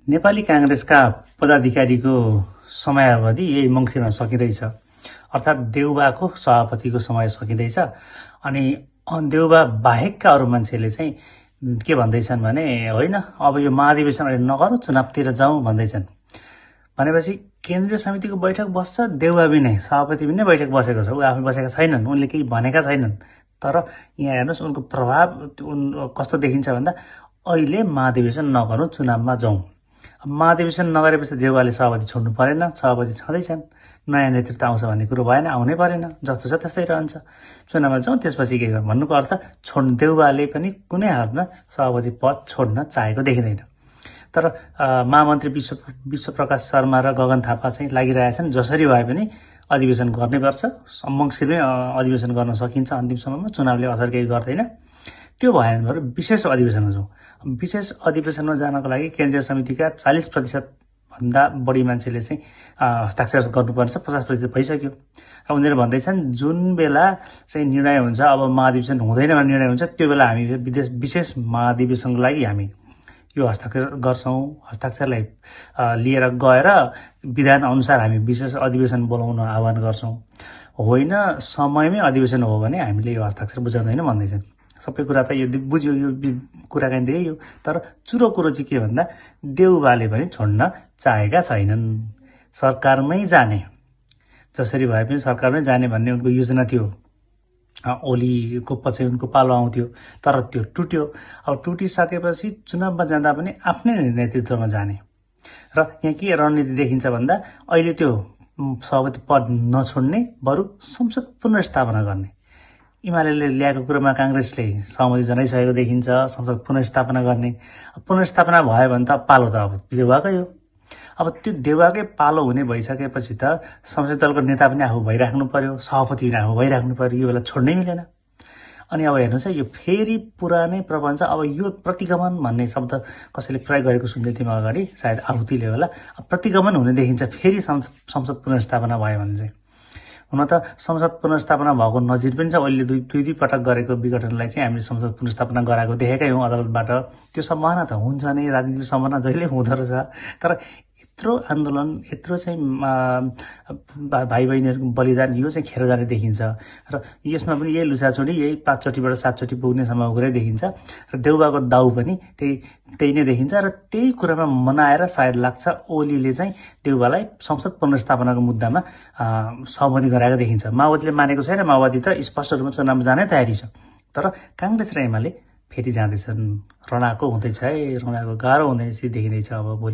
नेपाली कांग्रेसका पदाधिकारीको समयावधि यही मङ्सिरमा सकिँदैछ। अर्थात् देउबाको सभापतिको समय सकिँदैछ। अनि देउबा बाहेकका अरू मान्छेले चाहिँ के भन्दैछन् भने होइन अब यो महाधिवेशन अहिले नगरौँ, चुनावतिर जाउँ भन्दैछन्। भनेपछि केन्द्रीय समितिको बैठक बस्छ, देउबा बिनै सभापति बिनै बैठक बसेको छ, ऊ आफै बसेका छैनन्, उनले केही भनेका छैनन्। तर यहाँ हेर्नुहोस् उनको प्रभाव कस्तो देखिन्छ भन्दा अहिले महाधिवेशन नगरौँ, चुनावमा जाउँ। महाधिवेशन नगरेपछि देउबाले सभापति छोड्नु परेन, सभापति छँदैछन्, नयाँ नेतृत्व आउँछ भन्ने कुरो भएन, आउनै परेन, जस्तो छ त्यस्तै रहन्छ, चुनावमा जाउँ त्यसपछि के गर्नु भन्नुको अर्थ देउबाले पनि कुनै हालतमा सभापति पद छोड्न चाहेको देखिँदैन। तर महामन्त्री विश्वप्रकाश शर्मा र गगन थापा चाहिँ लागिरहेछन् जसरी भए पनि अधिवेशन गर्नैपर्छ, मङ्सिरमै अधिवेशन गर्न सकिन्छ, अन्तिम समयमा चुनावले असर केही गर्दैन। त्यो भएन भने विशेष अधिवेशनमा जाउँ। विशेष अधिवेशनमा जानको लागि केन्द्रीय समितिका 40% भन्दा बढी मान्छेले चाहिँ हस्ताक्षर गर्नुपर्छ, 50% भइसक्यो। र उनीहरू भन्दैछन् जुन बेला चाहिँ निर्णय हुन्छ, अब महाधिवेशन हुँदैन भन्ने निर्णय हुन्छ, त्यो बेला हामी विशेष महाधिवेशनको लागि हामी यो हस्ताक्षर गर्छौँ। हस्ताक्षरलाई लिएर गएर विधान अनुसार हामी विशेष अधिवेशन बोलाउन आह्वान गर्छौँ। होइन समयमै अधिवेशन हो भने हामीले यो हस्ताक्षर बुझाउँदैन भन्दैछन्। सबै कुरा त यो बुझ्यो, यो कुराकानी त्यही हो। तर चुरो कुरो चाहिँ के भन्दा देउबाले पनि छोड्न चाहेका छैनन्। सरकारमै जाने, जसरी भए पनि सरकारमै जाने भन्ने उनको योजना थियो। ओलीको पछि उनको पालो आउँथ्यो, तर त्यो टुट्यो। अब टुटिसकेपछि चुनावमा जाँदा पनि आफ्नै नेतृत्वमा जाने। र यहाँ के रणनीति देखिन्छ भन्दा अहिले त्यो सभापति पद नछोड्ने, बरु संसद पुनर्स्थापना गर्ने। एमाले ल्याएको कुरोमा कांग्रेसले सहमति जनाइसकेको देखिन्छ, संसद पुनर्स्थापना गर्ने। पुनर्स्थापना भयो भने त पालो त अब देउबाकै हो। अब त्यो देउबाकै पालो हुने भइसकेपछि त संसदीय दलको नेता पनि आफू भइराख्नु पर्यो, सभापति पनि आफू भइराख्नु पर्यो, यो बेला छोड्नै मिलेन। अनि अब हेर्नुहोस् है, यो फेरि पुरानै प्रपञ्च, अब यो प्रतिगमन भन्ने शब्द कसैले प्रयोग गरेको सुन्दै थियौँ अगाडि, सायद आहुतिले होला। प्रतिगमन हुने देखिन्छ फेरि संसद पुनर्स्थापना भयो भने चाहिँ। हुन त संसद पुनर्स्थापना भएको नजिर पनि छ। अहिले दुई पटक गरेको विघटनलाई चाहिँ हामीले संसद पुनर्स्थापना गराएको देखेकै हौँ अदालतबाट। त्यो सम्भावना त हुन्छ नै, राजनीतिक सम्भावना जहिले हुँदो रहेछ। तर यत्रो आन्दोलन, यत्रो चाहिँ भाइ बहिनीहरूको बलिदान, यो चाहिँ खेर जाने देखिन्छ। र यसमा पनि यही लुसाचोडी, यही 5 चोटिबाट 7 चोटि पुग्ने सम्भव कुरै देखिन्छ। र देउबाको दाउ पनि त्यही नै देखिन्छ। र त्यही कुरामा मनाएर सायद लाग्छ ओलीले चाहिँ देउबालाई संसद पुनर्स्थापनाको मुद्दामा सहमति गराएको देखिन्छ। माओवादीले मानेको छैन, माओवादी त स्पष्ट रूपमा चुनावमा जानै तयारी छ। तर कांग्रेस र एमाले फेरि जाँदैछन्। रणाको हुँदैछ है, रणाको गाह्रो हुँदैछ देखिँदैछ अब भोलि।